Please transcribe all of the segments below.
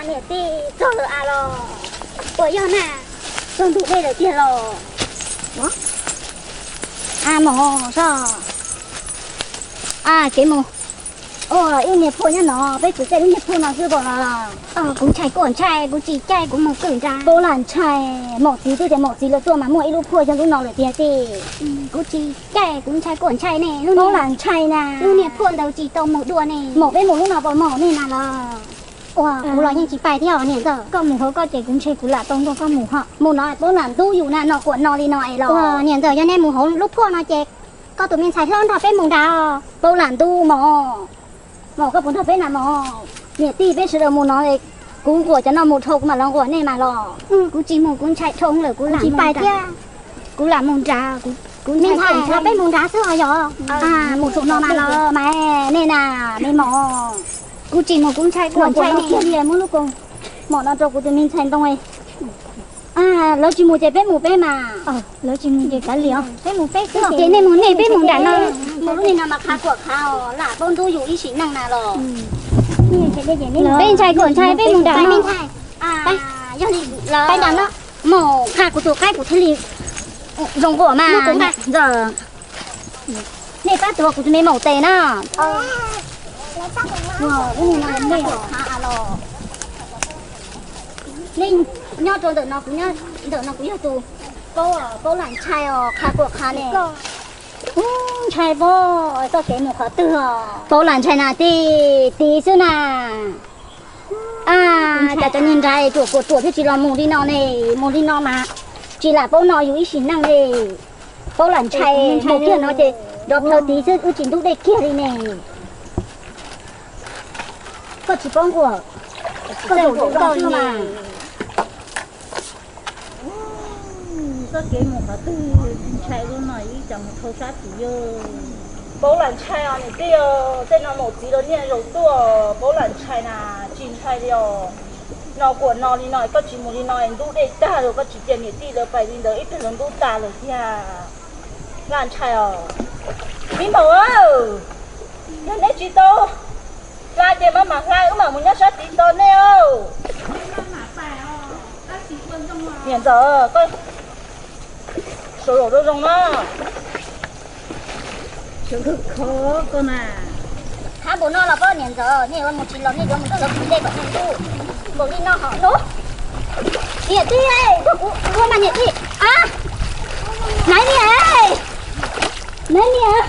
Niam tij, txog lawm a los? Ua yog na, txog ntu dej lawm tiag los? A mos, a kev mus. Ua ib niag phuaj nyob no, peb tsuas caij lub niag phuaj no xwb pom los? Kuv ntshai kuj ntshai, kuv tsis caij kuv mus kwm nrad. Paub lam ntshai, maum txiv twb tias maum txiv lawv tuaj mas muaj ib lub phuaj yog lub no lawm tiag tij. Kuv tsis caij, kuv ntshai kuj ntshai ne. Paub lam ntshai na. Lub niag phuaj ntawd tsis tau mus dua ne. Maum peb mus lub no pom maum nej na los? Ua kuv los yeej tsis pais thiab os niam ntxawm. Koj mus hauv koj ces kuv ntshe kuv lam tau nrog koj mus ho. Mus no paub lam ntub yus na, no kuam no li no es los? Ua niam ntxawm, yog nej mus hauv lub phuaj no ces koj tus me ntxhais hlob nrog peb mus nrad. Paub lam ntub mos. Mos, koj puas nrog peb na mos? Niam tij, peb sawv daws mus no, kuv nquam cov no mus dhau kuv mam los nquam nej mas los. Kuv tsis mus, kuv ntshai dhau lawm, kuv lam tsis pais thiab. Kuv lam mus nrad, kuv ntshai. Nrog peb mus nrad xwb os yog? Mus saum no mas los mas nej na, me mos. Kuv tsis mus, kuv ntshai kuj ntshai ne. Muab lub kaus mom no rau kuv tus me ntxhais ntoo. Lawv tsis mus ces peb mus peb mas. Lawv tsis mus ces kav liam, peb mus peb xwb. Ces nej mus nej, peb mus nram no. Mus lub niag no mas qha kuam qha os, lam paub ntub yus ib sim neej na los. Peb ntshai kuam ntshai, peb mus nram no. Yog li los pais nram no, mus qha kuv tus qaib kuv thiaj li zoo nquam mas. Nej pab tuav kuv tus me maum tes na. Nej nyob rau ntawm no, kuv nyob ntawm no, kuv yog tus paub, paub lam ntshai os, qha kuam qha ne. Ntshai pob, txoj kev mus qhov twg os? Paub lam ntshai na tij, tiv xwb na. Cas cov niag nrad ruam kuam ruam thiaj tsis los mus li no ne, mus li no mas tsis lam paub no yus ib sim neej li. Paub lam ntshai, mus kiag no ces nrov plhaw tiv xwb, wb tsis ntub dej kiag li ne. Koj tsis paub nquam, koj zaum zaum koj li mas. Txoj kev mus qhov twg ntshai ua luaj no, ib tsam mus dhau sab tid. Paub lam ntshai os niam tij, tej no maum txiv lawv niaj zaus tuaj, paub lam ntshai na, tsis ntshai li os. No kuam no li no, koj tsis mus li no ntub dej tag lawm, koj tsis cia niam tij lawv pais li ntawd ib pliag lawv ntub tas lawm tiag. Lam ntshai os. Me maum, yog neb tsis tau hla ces mam mam hla, wb mam mus nyob sab tid tos nej. Niam ntxawm, koj saum zaum zoo zoo na. Hab npaum no los koj niam ntxawm, nej yuav mus tsis los nej yuav mus rau lawv kwv dej kom nej ntub npaum li no hos no. Niam tij, koj kuv ua mas niam tij. Naiv niam, naiv niam.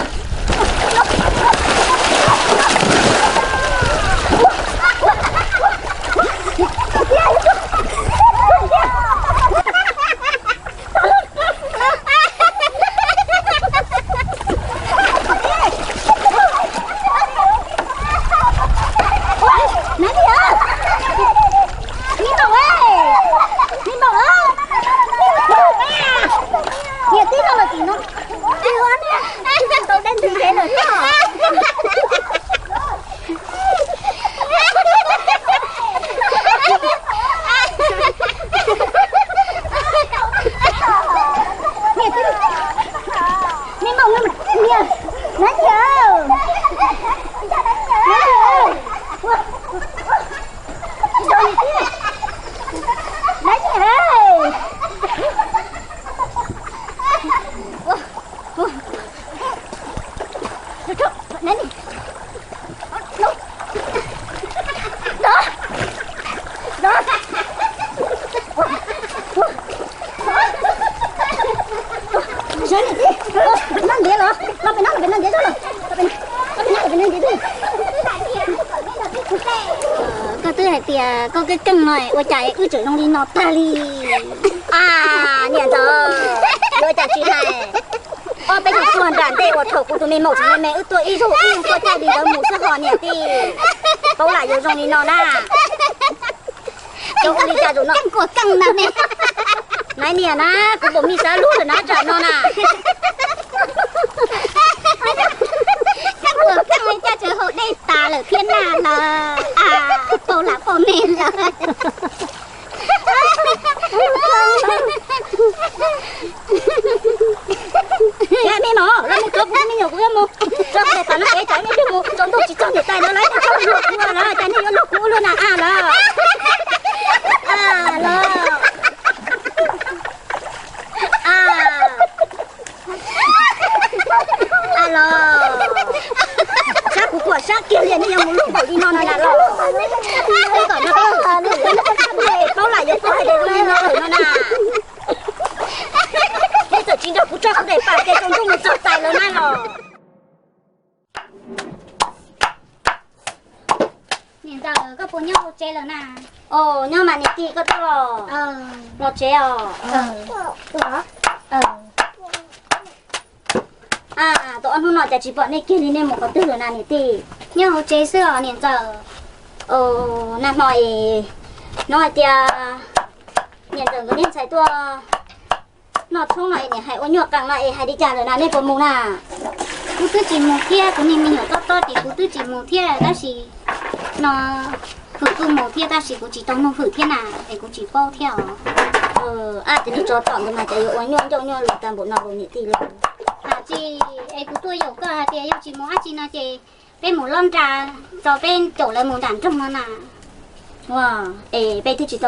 Noj ntiav los, no pem no, no pem no ntiav zog los, no pem no, no pem no ntiav zog. Koj twb hais tias koj keej keej no ua cas wb tseem zoo li no tag li. A, niam ntxawm, yuav ua cas tsis hais. Ob peb tug tuag nram ntej uas thaum kuv tus me maum tseem me me wb tuaj ib zaug wb yeej tuaj caij li ntawd mus xwb hos niam tij. Paub lam yuav zoo li no na. Ua li cas zaum no keej kuas keej na ne. Naiv niam na, kuv npaum me xav lub lawm na tsam no na. Keej kuas keej li cas tseem haus dej tas lawm thiab na lawm. A, paub lam paub ne lawm. Me maum, los mus tsuav kuv me nyuam, kuv yuav mus tso tes tas no es tsam me pliag mus tsaus ntuj tsis txog niam tais no lawv tsis txog luag kuv lawm, cas nej yuav luag kuv ua luaj na a lawm. Kab kiag li nej yuav mus lub npaum li no na los? Kom no, paub lam yuav paub hais tias zoo li no lawm no na. Nej txawm tsis nrog kuv tso kuv daim pam ces tsaus ntuj mus txog txais lawm na los. Niam ntxawm, koj puas nyob hauv tsev lawm na? Os, nyob mas niam tij, koj tuaj los? Los tsev os. Tus ob hnub no cas tsis pom nej kiag li, nej mus qhov twg lawm na niam tij? Nyob hauv tsev xwb os niam ntxawm. Nag hmo es hnov hais tias niam ntxawm nkawd niag ntxhais tuaj noj tshoob no es niam hais ua nyuaj qees no es hais li cas lawm na, nej puas mus na? Kuv twb tsis mus thiab, kuv niag me nyuam tob tob ces kuv twb tsis mus thiab, tab sis no hwm kuj mus thiab tab sis kuv tsis tau nug hwm thiab na, es kuv tsis paub thiab os. Ab, ces niag tsov tom ntawd mas cas yuav ua nyuaj ncauj nyuaj lus tag npaum no los niam tij lauj? Tsis, es kuv tuaj yaum koj hais tias yog tsis mus dab tsi no ces peb mus lob nra tso peb caum lawv mus nram nroog no na. Es peb twb tsis